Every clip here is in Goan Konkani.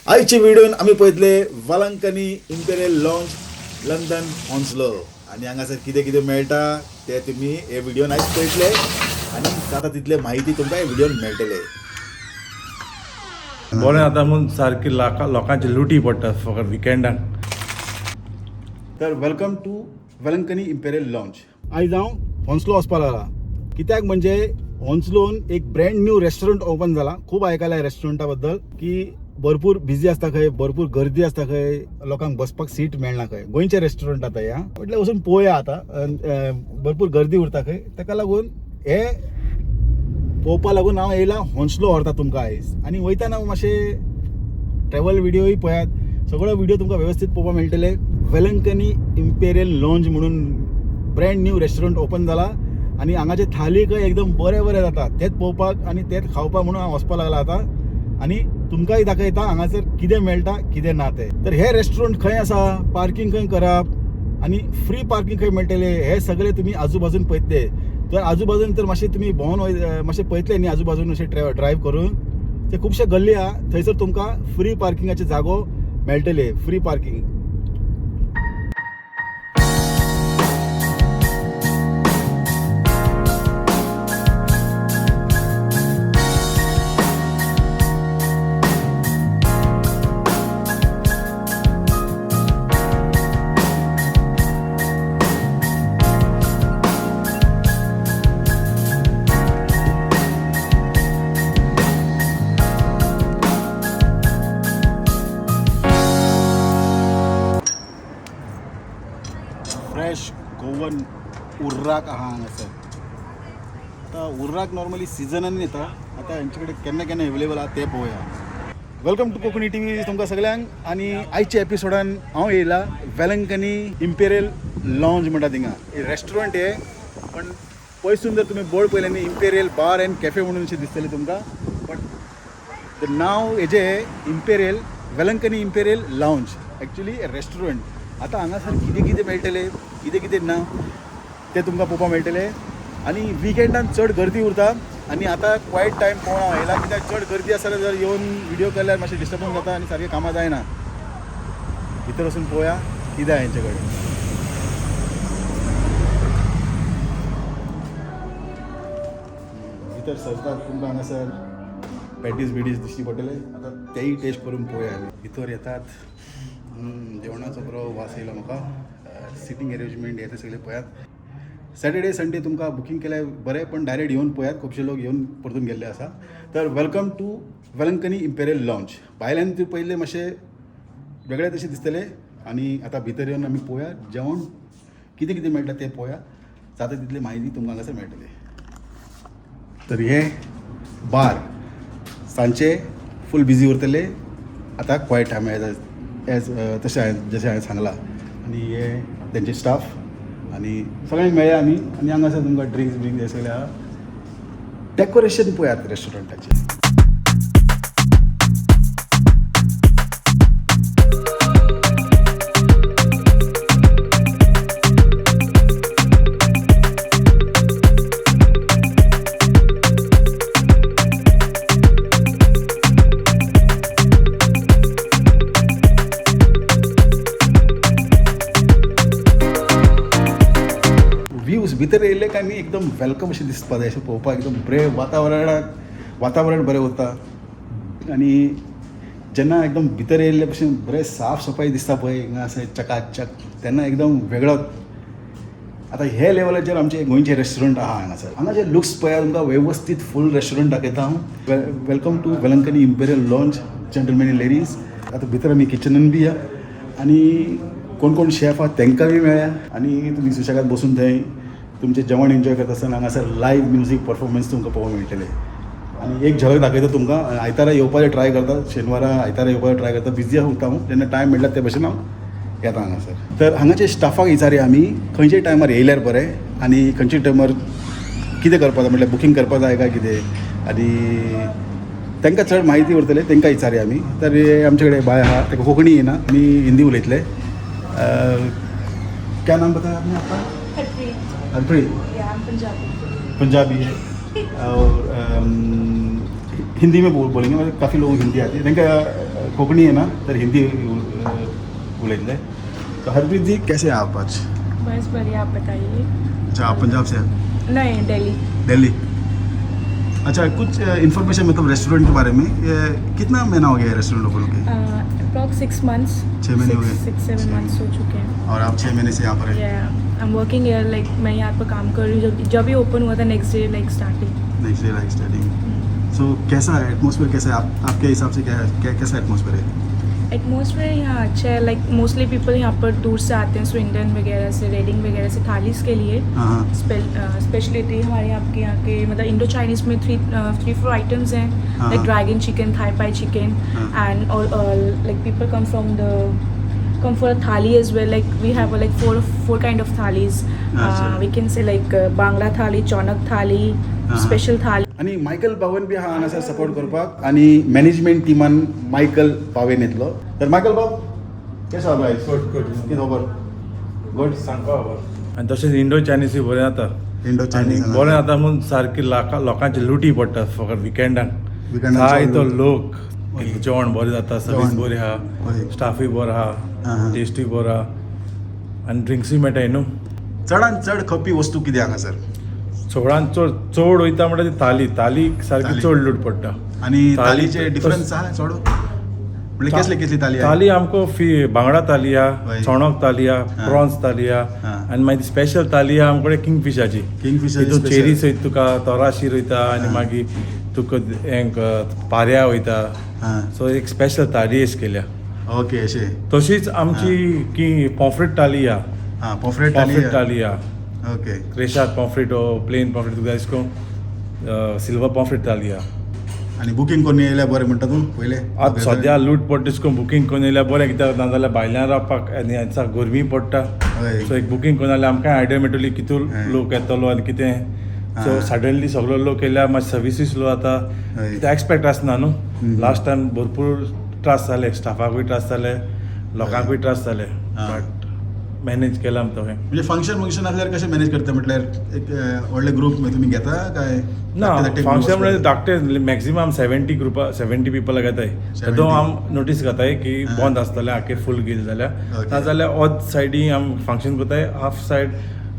आयच्या व्हिडिओन आमी पळयतले Velankanni imperial lounge London Hounslow आनी हांगासर कितें कितें मेळटा ते तुमी हे व्हिडिओन आयज पळयतले आनी जाता तितले म्हायती तुमकां हे व्हिडिओन मेळटले. बरें जाता म्हूण सारकी लोकांची लुटी पडटा फकत विकेंडाक. तर welcome to Velankanni imperial lounge. आयज हांव होन्सलो वचपाक लागला कित्याक म्हणजे होन्सलोन एक ब्रँड न्यू रेस्टॉरंट ओपन जाला. खूब आयकला रेस्टॉरंटा बद्दल की भरपूर बिजी आसता खंय, भरपूर गर्दी आसता खंय, लोकांक बसपाक सीट मेळना खंय. गोंयचे रेस्टॉरंट आतां हें म्हटल्यार वचून पळोवया आतां. भरपूर गर्दी उरता खंय, ताका लागून हे पळोवपा लागून हांव येयला होन्सलो व्हरता तुमकां आयज. आनी वयताना मातशें ट्रॅवल व्हिडिओय पळयात, सगळो व्हिडिओ तुमकां वेवस्थीत पळोवपाक मेळटले. वेलंकनी इम्पेरियल लॉन्ज म्हणून ब्रँड न्यू रेस्टॉरंट ओपन जाला आनी हांगाचे थाली खंय एकदम बरें बरें जाता, तेच पळोवपाक आनी तेच खावपाक म्हणून हांव वचपाक लागला आतां. आनी तुमकांय दाखयता हांगासर कितें मेळटा कितें ना तें. तर हे रेस्टॉरंट खंय आसा, पार्किंग खंय करप आनी फ्री पार्किंग खंय मेळटले हे सगळे तुमी आजूबाजून पळयतले. तर आजूबाजून तर मातशें तुमी भोंवन मातशें पळयतले न्ही आजूबाजून अशें ड्रायव्ह करून ते खुबशे गल्ली आहा थंयसर तुमकां फ्री पार्किंगाचे जागो मेळटले, फ्री पार्किंग. फ्रेश गोवन उर्राक आहा हांगासर. आतां उर्राक नॉर्मली सिजनान येता, आतां हेंचे कडेन केन्ना केन्ना अवेलेबल आहा तें पळोवया. Welcome to Konkani TV तुमकां सगळ्यांक. आनी आयच्या एपिसोडान हांव येयला वेलंकनी इम्पेरियल लॉन्ज म्हणटा थिंगा रेस्टॉरंट हे, पण पयसून जर तुमी बोर्ड पळयलें न्ही इम्पेरियल बार अँड कॅफे म्हणून अशें दिसतलें तुमकां, पण नांव हेजें imperial Velankanni imperial lounge actually restaurant. आतां हांगासर कितें कितें मेळटलें कितें कितें ना तें तुमकां पळोवपाक मेळटलें. आनी विकेंडान चड गर्दी उरता आनी आतां क्वायट टायम पळोवन हांव येयला कित्याक चड गर्दी आसा जाल्यार जर येवन व्हिडियो केल्यार मातशें डिस्टर्बन्स जाता आनी सारकें कामां जायना. भितर वचून पळोवया कितें आहा हेंचे कडेन. भितर सरतात तुमकां हांगासर पॅटीस बिटीस दिश्टी पडटले, आतां तेय टेस्ट करून पळोवया आमी. भितर येतात, जेवणाचो बरो वास येयलो म्हाका. सिटींग अरेंजमेंट हे ते सगळें पळयात. सॅटर्डे संडे तुमकां बुकींग केल्यार बरें, पण डायरेक्ट येवन पळयात, खुबशे लोक येवन परतून गेल्ले आसा. तर welcome to Velankanni imperial lounge. भायल्यान ते पयले मातशें वेगळे तशें दिसतले आनी आतां भितर येवन आमी पळोवया जेवण कितें कितें मेळटा तें पळोवया, जाता तितली म्हायती तुमकां हांगासर मेळटली. तर हे बार सांजचे फूल बिजी उरतले, आतां क्वायट टायम एज तशें हांवें जशें हांवें सांगलां. आनी हे तेंचे स्टाफ आनी सगळ्यांक मेळ्ळे आमी. आनी हांगासर तुमकां ड्रिंक्स बिंक्स हे सगळे आहा. डेकोरेशन पळयात रेस्टॉरंटाचें. व्ह्यूज भितर येयले काय न्ही एकदम welcome अशें दिसपा जाय, अशें पळोवपाक एकदम बरें वातावरणाक वातावरण बरें उरता. आनी जेन्ना एकदम भितर येयल्ले भशेन बरें साफ सफाई दिसता पळय हिंगा अशें चकाचक, तेन्ना एकदम वेगळोच. आतां हे लेवलाचेर आमचे गोंयचे रेस्टॉरंट आहा हांगासर. हांगाचे लुक्स पळयात, तुमकां वेवस्थीत फूल रेस्टॉरंट दाखयता हांव. Welcome to Velankanni imperial lounge gentleman and ladies. आतां भितर आमी किचनान बी या आनी कोण कोण शेफ आहा तांकां बी मेळ्या. आनी तुमी सुशेगाद बसून थंय तुमचें जेवण एन्जॉय करता आसतना हांगासर लायव्ह म्युजीक परफॉर्मन्स तुमकां पळोवंक मेळटलें. आनी एक झलक दाखयता तुमकां. आयतारा येवपाचें ट्राय करता, शेनवारा आयतारा येवपाचें ट्राय करता, बिजी उरता हांव, जेन्ना टायम मेळटा ते भशेन हांव येता हांगासर. तर हांगाचे स्टाफाक विचारया आमी खंयच्या टायमार येयल्यार बरें आनी खंयच्या टायमार कितें करपाक जाय, म्हटल्यार बुकींग करपाक जाय काय कितें, आनी तांकां चड म्हायती उरतले तांकां विचारया आमी. तर हे आमचे कडेन बाय आहा, ताका कोंकणी येना, आमी हिंदी उलयतले. क्या नाम बताया आपने आपका? Harpreet. Harpreet. Yeah, I'm Punjabi. Punjabi है और हिंदी में बोलेंगे, मतलब काफ़ी लोगों को हिंदी आती है। तांकां कोंकणी येना तर हिंदी उलयतले. तो हरप्रीत जी, कैसे हैं आप आज? बस बढ़िया, आप बताइए. अच्छा, आप पंजाब से हैं? नहीं, दिल्ली. दिल्ली. अच्छा, कुछ इन्फॉर्मेशन मतलब रेस्टोरेंट के बारे में, ये कितना महीना हो गया है रेस्टोरेंट ओपन के? Approx 6 months. 6 महीने हो गए. 6-7 6 मंथ्स हो चुके हैं. और आप 6 महीने से यहाँ पर हैं? Yeah, I am working here, like मैं यहाँ पर काम कर रही हूँ. जब जब भी ओपन हुआ था, next day like starting. Next day like starting. So कैसा है एटमोसफेयर, कैसा है आप आपके हिसाब से, क्या क्या कैसा एटमोसफेयर है? एटमोसफेयर यहाँ अच्छा है. लाइक मोस्टली पीपल यहाँ पर दूर से आते हैं, स्विंडन वगैरह से, रेडिंग वगैरह से, थालीस के लिए. हाँ हाँ स्पेशलिटी हमारे यहाँ के मतलब इंडो चाइनीज़ में थ्री थ्री फोर आइटम्स हैं, हाँ। Like dragon chicken, Thai pie chicken हाँ। And all, like people come from the come for a thali as well. Like we have like four kind of thalis. अच्छा. We can say like Bangla thali, Chaunak thali, हाँ. Special thali. आनी मायकल बावन बी आहा हांगासर सपोर्ट करपाक आनी मॅनेजमेंट टिमान मायकल पावेन येतलो. तर मायकल बाब, केसो आहा भाई? Good good. कितें खबर? गुड. सांगपा खबर. आनी तशेंच इंडो चायनीजूय बरें जाता. इंडो आनी चायनीज बरें जाता म्हूण सारकी लोकांची लुटी पडटा फकत विकेंडाक. विकेंडाक जाय चड तो लूट. लोक, जेवण बरें जाता, सर्वीस जेवण. बरी आहा, हय. स्टाफूय बरो आहा. आहा, टेस्टूय बरो आहा आनी ड्रिंक्सूय मेळटाय न्हू. चडान चड खपी वस्तू कितें हांगासर? चडान चड चड वयता म्हणटा ती थाली. थाली सारकी थाली. चड लूट पडटा. आनी थाली थालीचे डिफरन्स आहा चड म्हणजे कसली कसली थाली आहा? थाली आमकां फी बांगडा थाली आहा, हय. चणक थाली आहा, हा. प्रॉन्स थाली आहा हा. आनी मागीर स्पेशल थाली आहा आमकडे किंगफिशाची. किंगफिशाची तितून special. चेरी सयत तुका तोराशीर वयता आनी हा. मागीर तुका हें पाऱ्या वयता. हां सो एक स्पेशल थाली अशी केल्या. ओके, अशें. तशीच आमची की पॉम्फ्रेट थाली आहा. हां, पॉफ्रेट थाली. पॉम्फ्रेट थाली आहा. ओके. क्रेशाद पॉम्फ्रेट ओ प्लेन पॉम्फ्रेट तुका अशें करून सिल्वर पॉम्फ्रेट थाली आहा. आनी बुकींग करून येयल्यार बरें म्हणटा तूं पयलें? आतां सद्या लूट पडटा तशें करून बुकींग करून येयल्यार बरें, कित्याक नाजाल्यार भायल्यान रावपाक आनी आतां गरमी पडटा. हय. सो एक बुकींग करून जाल्यार आमकां आयडिया मेळटली कितू हय. लोक येतलो आनी कितें. सो हा. सडनली सगलो लोक येयल्यार मातशी सर्विसूय स्लो जाता. हय. कित्याक एक्सपेक्ट आसना न्हू. हम्म. लास्ट टायम भरपूर त्रास जाले, स्टाफाकूय त्रास जाले, लोकांकूय त्रास जाले, हा. बट मॅनेज केलां आमी तशें. म्हणजे फंक्शन फंक्शन असल्यार कशें मॅनेज करता? म्हटल्यार एक व्हडले ग्रूप तुमी घेता काय ना, धाकटे धाकटे group function आसता? म्हणजे धाकटे, मॅक्झिमम 70 ग्रुपा, 70 पिपल घेताय. तेदो 70. आम नोटीस घेताय की हा. बंद आसतलें आख्खें फूल गेल जाल्यार. Okay. नाजाल्यार ऑद सायडी आम फंक्शन करताय, हाफ सायड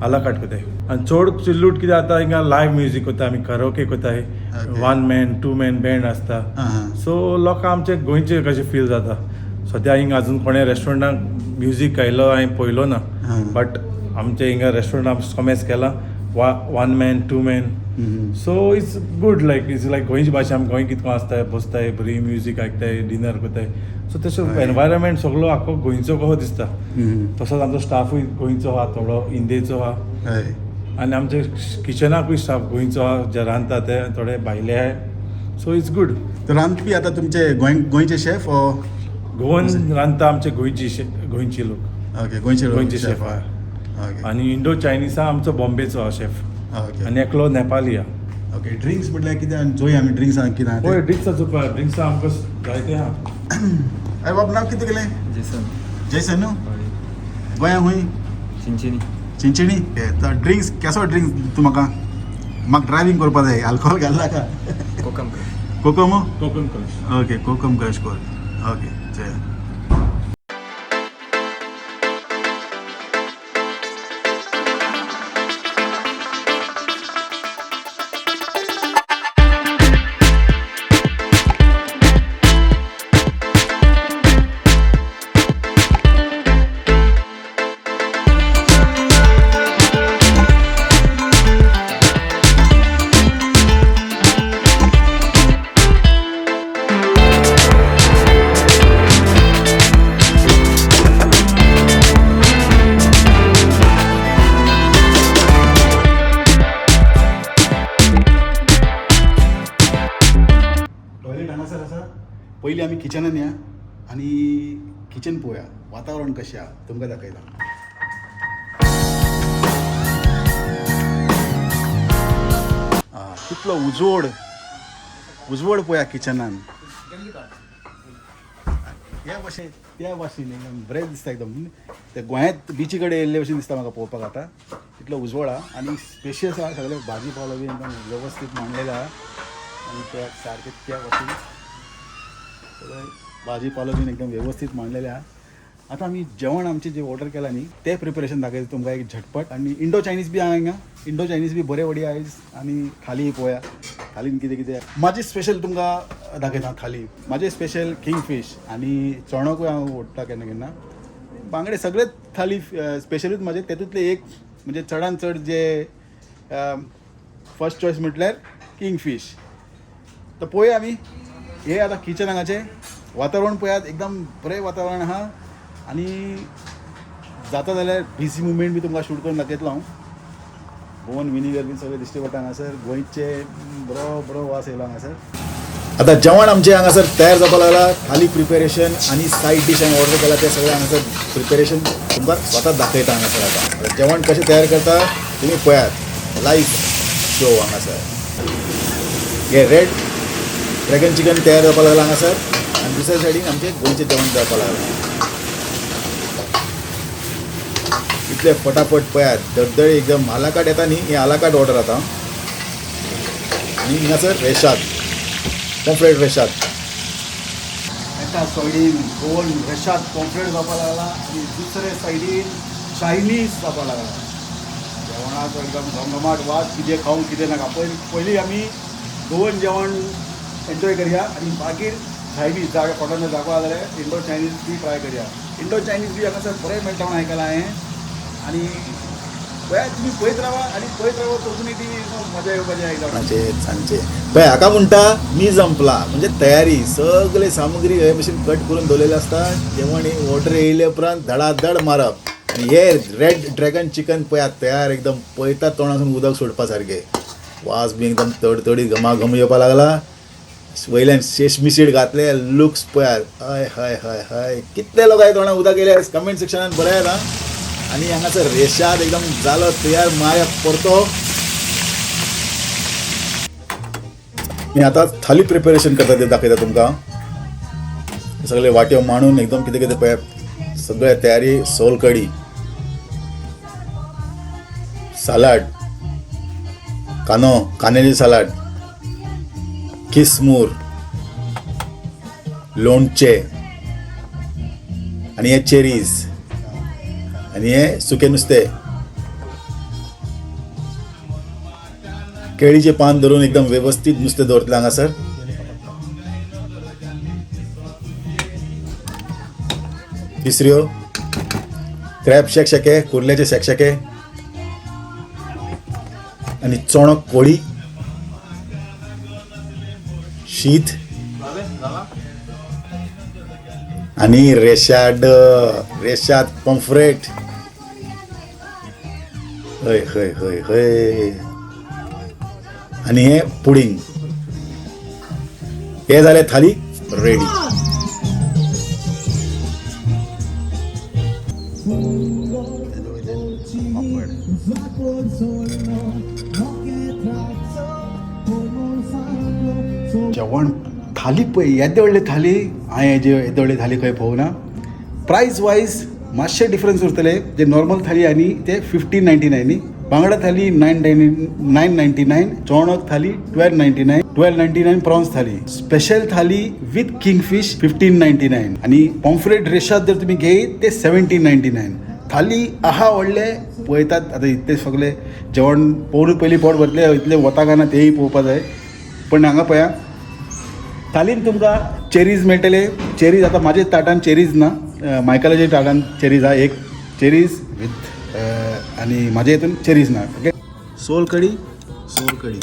आला कार्ट करताय. आनी चड लूट कितें जाता, हिंगा लायव म्युजीक करता आमी, कराओके करताय. Okay. One man two man band आसता. आं, हां. सो लोकांक आमचे गोंयचे कशें फील जाता. सद्या हिंगा अजून कोणें रेस्टॉरंटाक म्युजीक आयलो हांवें पळयलो ना, हां. बट आमचे हिंगा रेस्टॉरंट आम कोमेस केलां one man two man. Hmm. So it's good, like it's like गोंयची भाशा, आमी गोंय कितको आसताय, बसताय, बरी म्युजीक आयकताय, डिनर करताय. सो तशें हय. एनवायरमेंट सगलो आख्खो गोंयचो कसो दिसता. हम्म. तसोच आमचो स्टाफूय गोंयचो आहा, थोडो इंडियेचो आहा. हय. आनी आमचे किचनाकूय स्टाफ गोंयचो आहा, जे रांदता ते थोडे भायले आहाय. So it's good. तर रांदपी आतां तुमचे गोंय गोंयचे शेफ ओ? गोवन रांदता आमचे गोंयची गोंयची लोक. ओके, गोंयचे लोक. गोंयचे शेफ आहा. ओके. आनी इंडो चायनिजा आमचो बॉम्बेचो आहा शेफ ओके. आनी एकलो नेपाली आहा. ओके, ड्रिंक्स म्हटल्यार कितें आनी जोय आमी ड्रिंक्स कितें आहा पळय तें? ड्रिंक्साचो पळय, ड्रिंक्सा आमकां जायते आहा. अरे बाब, नाव कितें केलें? जेसन. जयसन न्हू? हय. गोंया खूंय? चिंचिनी. चिंचिणी. तर ड्रिंक्स केसो ड्रिंक्स तूं म्हाका? म्हाका ड्रायव्हींग करपा जाय, अल्कोहोल घाल नाका. Kokum. Kokum. Konkan crush. Okay, kokum crush कर. ओके, चल. टॉयलेट हांगासर आसा. पयलीं आमी किचनान या आनी किचन पळोवया, वातावरण कशें आहा तुमकां दाखयता. आं, कितलो उजवड, उजवड पळया किचनान. ह्या भाशेन त्या भाशेन एकदम बरें दिसता, एकदम ते गोंयांत बिची कडेन येयल्ले भशेन दिसता म्हाका पळोवपाक. आतां तितलो उजवड आहा आनी स्पेशियस आहा. सगळे भाजी पालो बी एकदम वेवस्थीत मांडलेलो आहा आनी त्या सारकें त्या भाशेन सगळें. भाजी पालो बीन एकदम व्यवस्थीत मांडलेले आहा. आतां आमी जेवण आमचें जें ऑर्डर केलां न्ही तें प्रिपरेशन दाखयता तुमकां एक झटपट. आनी इंडो चायनीज बी आहा हिंगा, इंडो चायनीज बी बरें वडी आयज. आनी थाली पळोवया, थालीन कितें कितें म्हाजी स्पेशल तुमकां दाखयता. थाली म्हाजें स्पेशल किंग फिश आनी चणकूय हांव ओडटा केन्ना केन्ना, बांगडे सगळेच थाली स्पेशलूच म्हाजे. तेतूंतले एक म्हणजे चडान चड जे फर्स्ट चॉयस म्हटल्यार किंग फिश. तर पळोवया आमी हे आतां किचन हांगाचें वातावरण पळयात, एकदम बरें वातावरण आहा. आनी जाता जाल्यार बिजी मुवमेंट बी तुमकां शूट करून दाखयतलो हांव. गोवन विनिगर बीन सगळें दिश्टी पडटा हांगासर, गोंयचे बरो बरो वास येयलो हांगासर. आतां जेवण आमचें हांगासर तयार जावपाक लागला. थाली प्रिपेरेशन आनी सायड डीश हांवें ऑर्डर केला तें सगळें हांगासर प्रिपेरेशन तुमकां स्वता दाखयता हांगासर. आतां जेवण कशें तयार करता तुमी पळयात, लायव्ह शो हांगासर. हे रेड ड्रॅगन चिकन तयार जावपाक लागला हांगासर आनी दुसऱ्या सायडीन आमचें गोंयचें जेवण जावपाक लागलां. इतले फटाफट पळयात, दडदडी एकदम आलाकाट येता न्ही, ही आलाकाट ऑर्डर आतां. आनी हिंगासर रेशाद पॉम्फ्रेट रेशाद. एका सायडीन गोवन रेशाद पॉम्फ्रेट जावपाक लागला आनी दुसरे सायडीन चायनीज जावपाक लागला. जेवणाचो एकदम घमघमाट वास, कितें खावंक कितें नाका. पयलीं पयलीं आमी गोवन जेवण एन्जॉय करया आनी मागीर चायनीज जाग्या पोटान जागो आसा जाल्यार इंडो चायनीज बी ट्राय करया. इंडो चायनीज बी हांगासर बरें मेळटा म्हूण आयकलां हांवें. आनी पळयात तुमी पळयत रावा आनी पळयत रावा कोंकणी टीव्ही, मजा येवपाची एकदम. कोणाचे सांगचे पळय, हाका म्हणटा मी जंपला म्हणजे तयारी सगळे सामुग्री हे भशेन कट करून दवरलेले आसता. जेवण ऑर्डर येयले उपरांत धडाधड मारप. आनी हे रेड ड्रॅगन चिकन पळयात तयार एकदम, पळयतात तोंडासून उदक सोडपा सारकें, वास बी एकदम तडतडीत घमाघम येवपा लागला. वयल्यान सेसमी सीड घातले, लुक्स पळयात, हय हय हय हय. कितले लोकांक तोंडाक उदक येयले कमेंट सेक्शनान बरयात आं. आनी हांगासर रेशाद एकदम जालो तयार, माया परतो. मी आता थाली प्रिपेरेशन करता ते दाखयता तुमकां. सगळे वाट्यो मांडून एकदम कितें कितें पळय सगळे तयारी. सोल कडी, सालाड, कांदो कांद्याची सालाड, किसमूर, लोणचें आनी हे चेरीज आनी हे सुकें नुस्तें, केळीचे पान धरून एकदम व्यवस्थित नुस्तें दवरतलें हांगासर. तिसऱ्यो क्रॅब शेकशेके, कुर्ल्याचे शेकशेके आनी चणक कोळी, शीत आनी रेशाद, रेशाद पॉम्फ्रेट. हय हय हय हय. आनी हे पुडींग. हे जालें थाली रेडी. पापड. जेवण थाली पळय, येदे व्हडली थाली हांवें हेजे येदे व्हडली थाली खंय पळोवना. प्रायस वायज मातशें डिफरन्स उरतले. जे नॉर्मल थाली आनी ते 1599 न्ही, बांगडा थाली 999, चणक थाली 1299, 1299 prawns thali, special thali with king fish 1599 आनी पॉम्फ्रेट रेशाद जर तुमी घेयत ते 1799. थाली आहा व्हडले पळयतात. आतां इतले सगळे जेवण पळोवन पयलीं पोट भरतले, इतले वता काय ना तेय पळोवपा जाय. पण हांगा पळया, थालीन तुमकां चेरीज मेळटले. चेरीज आतां म्हाजे ताटान चेरीज ना, मायकलाच्या ताटान चेरीज आहा, एक चेरीज विथ आनी म्हाजे हितून चेरीज ना. ओके, सोल कडी, सोल कडी.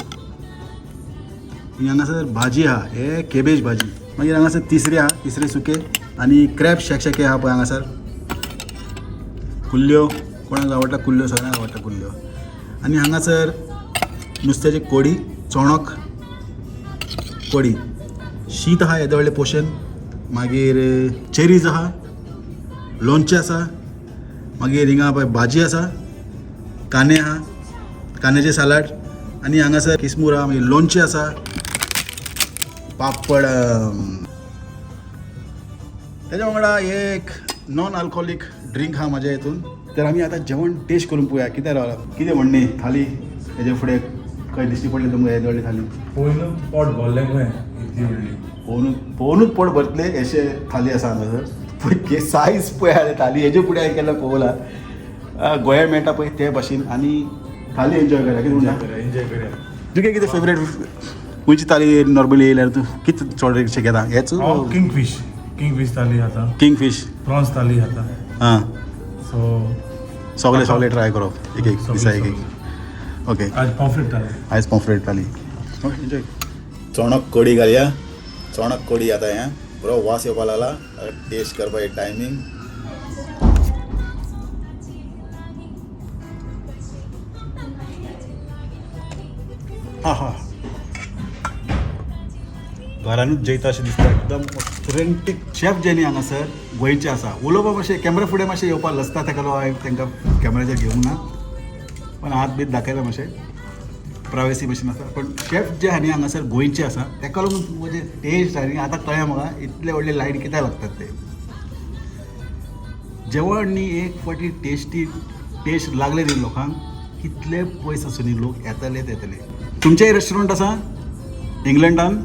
हांगासर भाजी आहा, हे केबेज भाजी. मागीर हांगासर तिसरी आहा, तिसरे सुके आनी क्रॅब शेकशेके आहा पळय हांगासर. कुल्ल्यो कोणाक आवडटा, कुल्ल्यो सगळ्यांक आवडटा कुल्ल्यो. आनी हांगासर नुस्त्याची कोडी, चणक कोडी, शीत आहा येदे व्हडलें पोशन. मागीर चेरीज आहा, लोणचें आसा. मागीर हिंगा पळय भाजी आसा, कांदे आहा, कांद्याचें सालाड. आनी हांगासर किसमूर आहा, मागीर लोणचें आसा, पापड. तेच्या वांगडा एक नॉन अल्कोहोलीक ड्रिंक आहा म्हाज्या हितून. तर आमी आतां जेवण टेस्ट करून पळोवया कितें रावलां, कितें म्हणणें थाली. हेजे फुडें खंय दिश्टी पडली तुमकां येदी व्हडली थाली? पयलू पोट भरलें खंय. ती व्हडली. पळोवनूच पळोवनूच पोट भरतले अशे थाली आसा हांगासर. पळय सायज पळय थाली, हेजे फुडें हांवें केन्ना पळोवला. गोंया मेळटा पळय ते भाशेन. आनी थाली एन्जॉय करा. कितें म्हणटा? एन्जॉय करूया. तुगे कितें फेवरेट खंयची थाली नॉर्मली येयल्यार तूं कितें चड घेता हेच? हांव किंग फिश थाली खाता. King fish. Prawns थाली खाता. हां. सो सगळे सगळे ट्राय करप एक एक दिसा एक एक. ओके. आज पॉम्फ्रेट थाली. आयज पॉम्फ्रेट थाली. एन्जॉय. चणक कडी घालया, चणक कडी. आतां हें बरो वास येवपा लागला. टेस्ट करपाची टायमींग. हां हां, घरानूच जेयता अशें दिसता. एकदम ऑथेंटीक. शेफ जेनी हांगासर गोंयचे आसा. उलोवपाक मातशें कॅमेरा फुडें मातशें येवपाक लजता, ताका लागून हांवें तांकां कॅमेराचेर घेवंक ना, पण हात बीत दाखयला मातशें, प्रायवसी भशेन आसा. पण शेफ जे आहा न्ही हांगासर गोंयचे आसा, ताका लागून म्हजें टेस्ट आनी आतां कळ्ळें म्हाका इतले व्हडले लायन कित्याक लागतात ते. जेवण न्ही एक फावटी टेस्टी टेस्ट लागले न्ही लोकांक, कितले पयस आसूं न्ही लोक येतलेच येतले. तुमचेय रेस्टॉरंट आसा इंग्लंडान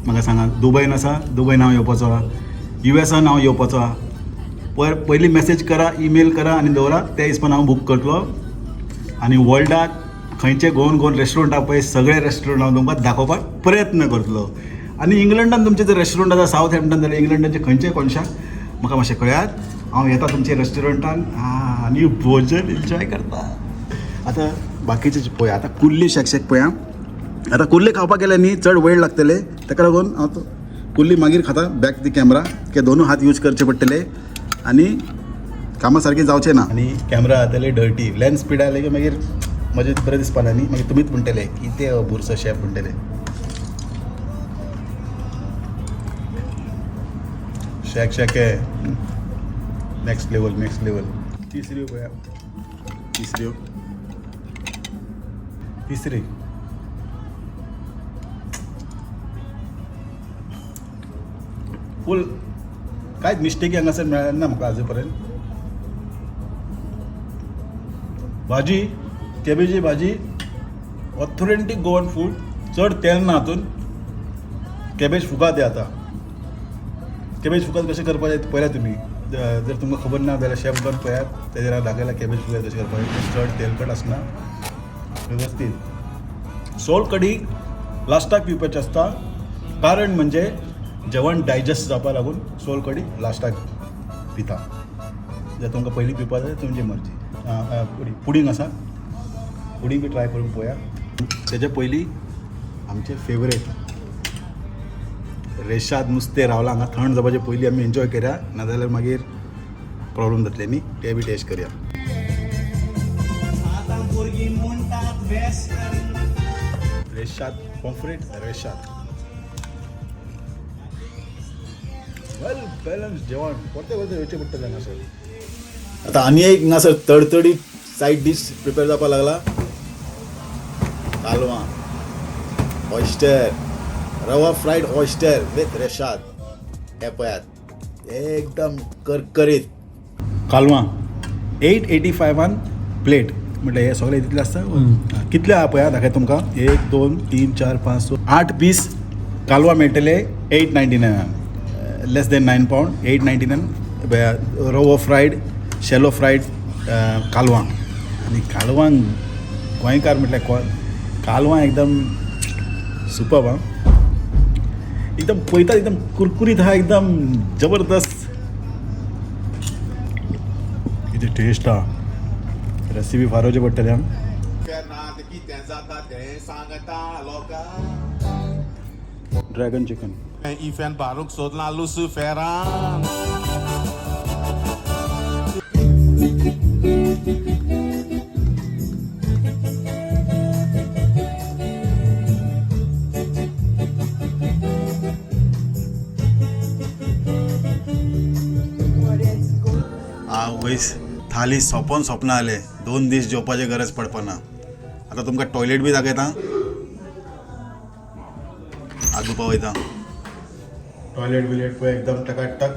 म्हाका सांगा. दुबयन आसा? दुबयन हांव येवपाचो आहा. युएसान हांव येवपाचो आहा. पयर पयलीं मॅसेज करा, ईमेल करा आनी दवरा, त्या हिसपान हांव बूक करतलो. आनी वर्ल्डाक खंयचे गोवन गोवन रेस्टॉरंट आहा पळय, सगळे रेस्टॉरंट हांव तुमकां दाखोवपाक प्रयत्न करतलो. आनी इंग्लंडान तुमचें जर रेस्टॉरंट आसा, सावथ हॅम्पटन जाल्यार इंग्लंडाचे खंयचे कोनशाक म्हाका मातशें कळयात. हांव येता तुमच्या रेस्टॉरंटान आनी भोजन एन्जॉय करता. आतां बाकीचे पळया, आतां कुल्ली शेक पळया. आतां कुल्ले खावपाक गेल्यार न्ही चड वेळ लागतले, ताका लागून हांव तो कुल्ली मागीर खाता. बॅक दी कॅमरा की दोनूय हात यूज करचे पडटले आनी कामां सारकीं जावचें ना. आनी कॅमरा जातले डर्टी, लेन्स पिडायले की मागीर म्हजें बरें दिसपा ना न्ही. मागीर तुमीच म्हणटले कितें बुरसो शेफ म्हणटले. शेक शेक नेक्स्ट लेवल, नेक्स्ट लेवल. तिसऱ्यो पळया, तिसऱ्यो, तिसरी फूल. कांयच मिस्टेक हांगासर मेळना म्हाका आजू पर्यंत. भाजी, कॅबेजी भाजी, ऑथेंटीक गोवन फूड. चड तेल ना हातून. कॅबेज फुगात आतां. कॅबेज फुगात कशें करपाचें पळयात तुमी. जर तुमकां खबर ना जाल्यार शेफ गन पळयात, तेजेर हांव दाखयला कॅबेज फुगात कशें करपाचें. चड तेलकट आसना, वेवस्थीत. सोल कडी लास्टाक पिवपाची आसता, कारण म्हणजे जेवण डायजस्ट जावपा लागून सोल कडी लास्टाक पिता. जर तुमकां पयलीं पिवपा जाय, तुमची मर्जी. पुडींग आसा, पुडींग बी ट्राय करून पळया. तेच्या पयलीं आमचें फेवरेट रेशाद नुस्तें रावलां हांगा. थंड जावपाचे पयलीं आमी एन्जॉय करया, नाजाल्यार मागीर प्रॉब्लम जातले न्ही. ते बी टेस्ट करया. आतां भुरगीं म्हणटात वेस्टर्न. रेशाद पॉम्फ्रेट, रेशाद वेल बॅलन्स जेवण. परते परते येवचें पडटलें हांगासर. आतां आनी एक हांगासर तडतडीत सायड डीश प्रिपेर जावपाक लागला. कालवां, oyster rava, fried oyster with recheado. हे पळयात, एकदम करकरीत. कालवां 8.85 प्लेट. म्हटल्यार हे सगळे तितले आसता. कितले आहा पळया, दाखयता तुमकां. एक, दोन, तीन, चार, पांच, स, आठ पीस कालवां मेळटले 8.99, less than 9 pound, 8.99. रवो फ्रायड, शॅलो फ्रायड कालवां. आनी कालवां गोंयकार म्हटल्यार कालवां एकदम सुपर. आं, एकदम पळयता एकदम कुरकुरीत आहा, एकदम जबरदस्त. कितें टेस्ट आहा. रेसिपी फारोवचे पडटले आं. कितें जाता तें सांगता लोकांक. Dragon chicken. इफेन बारूंक सोदलां लुसिफेरान. आ वयस थाली सोंपोन सोंपना जालें. 2 दीस जेवपाची गरज पडपाना. आतां तुमकां टॉयलेट बी दाखयता, हात धुवपा वयता. टॉयलेट बिलेट पळय एकदम टकाटक.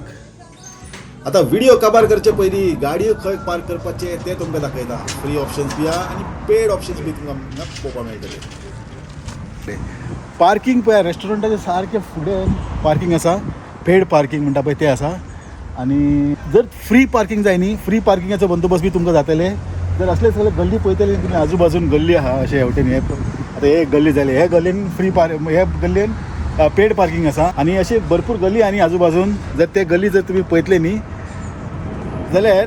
आतां व्हिडिओ काबार करचे पयलीं गाडयो खंय पार्क करपाचे ते तुमकां दाखयता. फ्री ऑप्शन्स बी आहा आनी पेड ऑप्शन्स बी तुमकां हांगा पळोवपाक मेळटले. पार्किंग पळय, रेस्टॉरंटाच्या सारकें फुडें पार्किंग आसा. पेड पार्किंग म्हणटा पळय तें आसा. आनी जर फ्री पार्किंग जाय न्ही, फ्री पार्किंगाचो बंदोबस्त बी तुमकां जातले. जर असले सगळे गल्ली पळयतले तुमी, आजूबाजून गल्ली आहा अशें हेवटेन. हे आतां हे गल्ली जाली, हे गल्लीन फ्री पार्क, हे गल्लीन पेड पार्किंग आसा. आनी अशी भरपूर गल्ली आनी आजूबाजून जर ते गल्ली जर तुमी पळयतले न्ही जाल्यार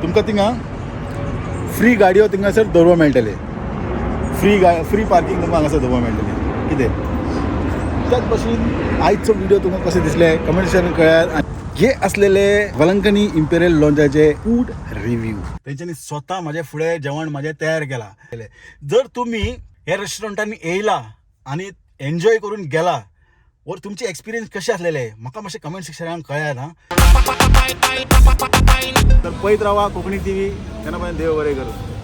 तुमकां थिंगा फ्री गाडयो थिंगासर दवरूंक मेळटले. फ्री पार्किंग तुमकां हांगासर दवरूंक मेळटलें. कितें त्याच भशेन आयचो व्हिडिओ तुमकां कशें दिसलें कमेंट सेक्शन कळयात. हे असलेले वलंकनी इम्पेरियल लॉन्जाचे फूड रिव्ह्यू. तेंच्यांनी स्वता म्हाजे फुडें जेवण म्हाजें तयार केलां. जर तुमी ह्या रेस्टॉरंटांनी येयला आनी एन्जॉय करून गेला वर तुमचे एक्सपिरियन्स कशे आसलेले म्हाका मातशें कमेंट सेक्शनान कळयात. हा, तर पळयत रावा कोंकणी टीव्ही. तेन्ना पर्यंत देव बरें करूं.